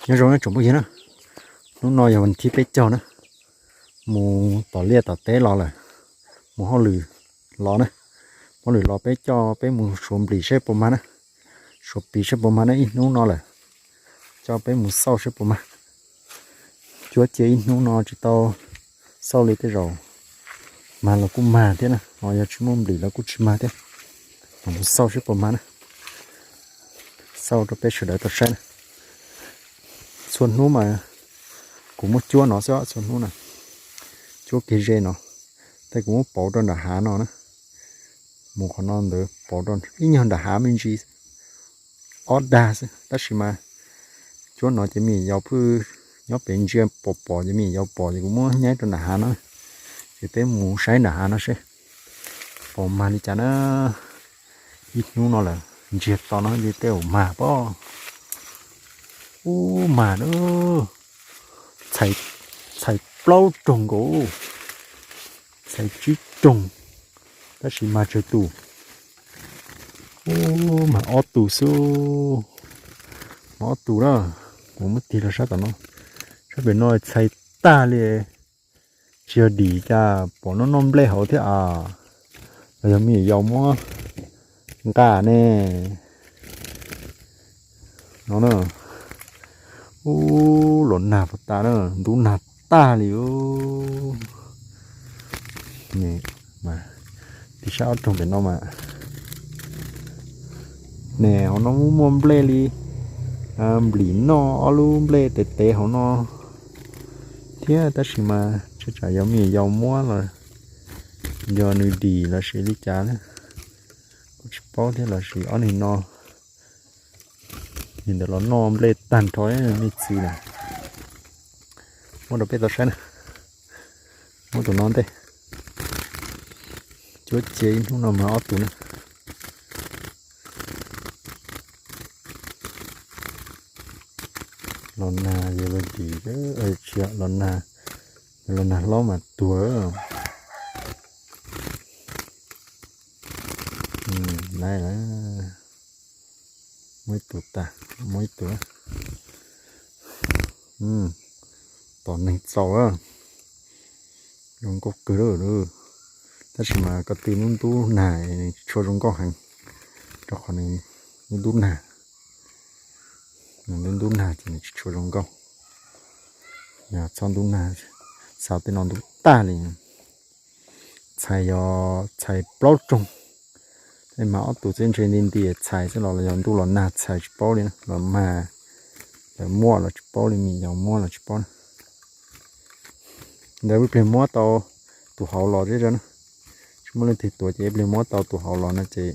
Nyob zoo na tsoom phooj ywg na, hnub no yog vas thib peb caug na, mus tom liaj tom teb los lawm, mus hauj lwm los na, hauj lwm los peb coj peb mus suav nplis saib puas mag na, suav plis saib puas mag na, ib hnub no lawm, coj peb mus xauj saib puas mag. Cuab cia ib hnub no tsis tau xauj li, tej zaum mag los kuj mag thiab na, ho yog tsis muaj nplis los kuj tsis mag thiab. Mus xauj saib puas mag na, xauj rau peb sawv daws tau saib na. Txhua hnub mas kuv muab cuab no xwb, txhua hnub na, cuab kiag ze no, tej kuv muab pauv rau nram hav no na. Mus qhov no ntawd pauv rau ib nyuag nram hav me ntsis, ob dag xwb, tab sis mas cuab no ces me nyuam yaus pheej nyob pem ntsia pom pom ces me nyuam yaus pom ces kuv muab nyaib rau nram hav no, ces peb mus saib nram hav no seb puas mag li cas na. Ib hnub no lawm, ntsiag to no ces tej zaum mag pob. Ub, mag na, txhais plaub roog nkaus, txhais tsib roog, tab sis mag tsawg tus? Ub, mag ob tus xwb, mag ob tus na. Kuv muab tig los sab tom no, sab pem no txhais tag li. Tsis yog dim cas pom noj noj nplej hauv thiab a, los yog me nyuam yaus muab nqa ne. No na, ub, los nag puas tas na, ntub nag tag li. Tig sab ob roog pem no mas, ne hauv no muaj muaj nplej li, nplis noj ob lub nplej tes tes hauv no thiab, tab sis mas tsam yog me nyuam yaus muab los yog nws dim los sis li cas na, kuj tsis paub thiab, los sis ob niag no, niag ntawd los noj nplej tag nrho me txiv na. Muab rau peb tau saib na, muab tus no ntej, cuab cia ib hnub no mag ob tus na. Los nag yog los dim, tsis los nag, los nag hlob mas tuag. Muab ib tug tas, muab ib tug. Tom neeg txaus, zoo nkauj kawg li. Tab sis mas ko tw ntub ntub nag, tsis tshua zoo nkauj heev, rau qhov nws ntub ntub nag, nws ntub ntub nag ces nws tsis tshua zoo nkauj. Yog txhob ntub nag, xav tej no ntub tag li. Txhais yog txhais plaub roog, tej mas ob tug txij ntshe nti nti txhais xwb los yog ntuj los nag txhais tsis paub li na, los mag, lawv muaj los tsis paub li, me nyuam yaus muab los tsis paub na. Ntawd ib pliag muab tau tus hauv los zeb zog na, tsis muaj leej twg tuav ces ib pliag muab tau tus hauv los no ces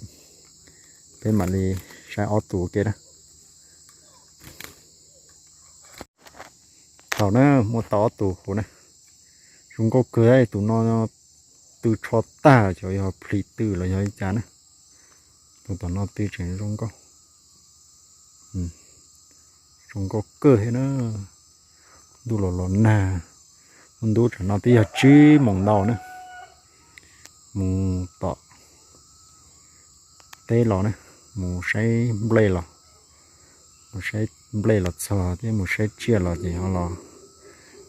peb mam li saib ob tug ua ke na. Thaum na muab tau ob tug hauv na, zoo nkauj kawg, tus no tw tsho tag, xyov yog plhis tw los yog li cas na. Tus tom no tw tseem zoo nkauj, zoo nkauj kawg thiab na. Ntuj los los nag, ntub tsam no twb yog tsib moos ntau na. Mus tom teb los na, mus saib nplej los, mus saib nplej los txog thiab mus saib tsiaj los ces ho los,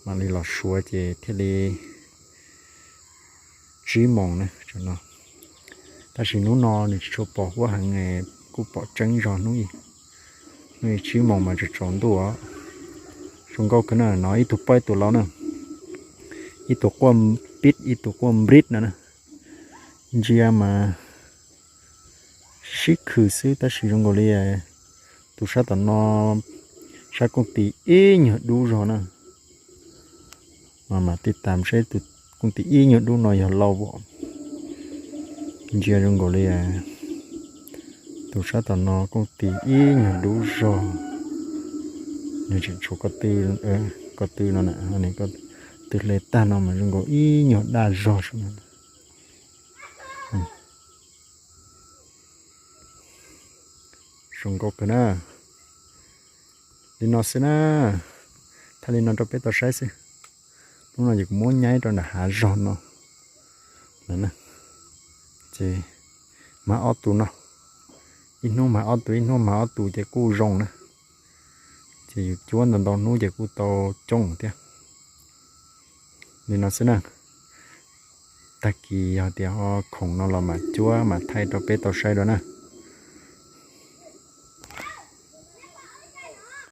mam li los suav ces thiaj li tsib moos na no. Tab sis hnub no nws tsis tshua pom huab heev, kuj pom tseeb zog hnub, hnub tsib moos mas tsaus tsaus ntuj os. Zoo nkauj kawg na, no ib tug poj ib tug laus na, ib tug quaj pib ib tug quaj nplib no na. Ntsia mas sib khw xwb tab sis zoo nkaus li tus sab tom no, sab kooj tis ib nyuag dub zog na. Mas mam tij tam saib tus kooj tis ib nyuag dub no yog laus as. Ntsia zoo nkaus li tus sab tom no kooj tis ib nyuag dub zog, nws tseem tshuav ko tw, ko tw no, tw hle tag no mas zoo nkaus ib nyuag daj zog. Zoo nkauj kawg na. Li no xwb na, thaij li no rau peb tau saib xwb. Hnub no ces kuv muab nyaib rau nram hav zog no, ces mag ob tug no, ib hnub mag ob tug ib hnub mag ob tug ces kuj zoo na. Ces yus cuab ntau ntau hnub ces kuj tau coob thiab. Li no xwb na. Tag kis yog tias ho khoom no los mam cuab mam thaij rau peb tau saib dua na.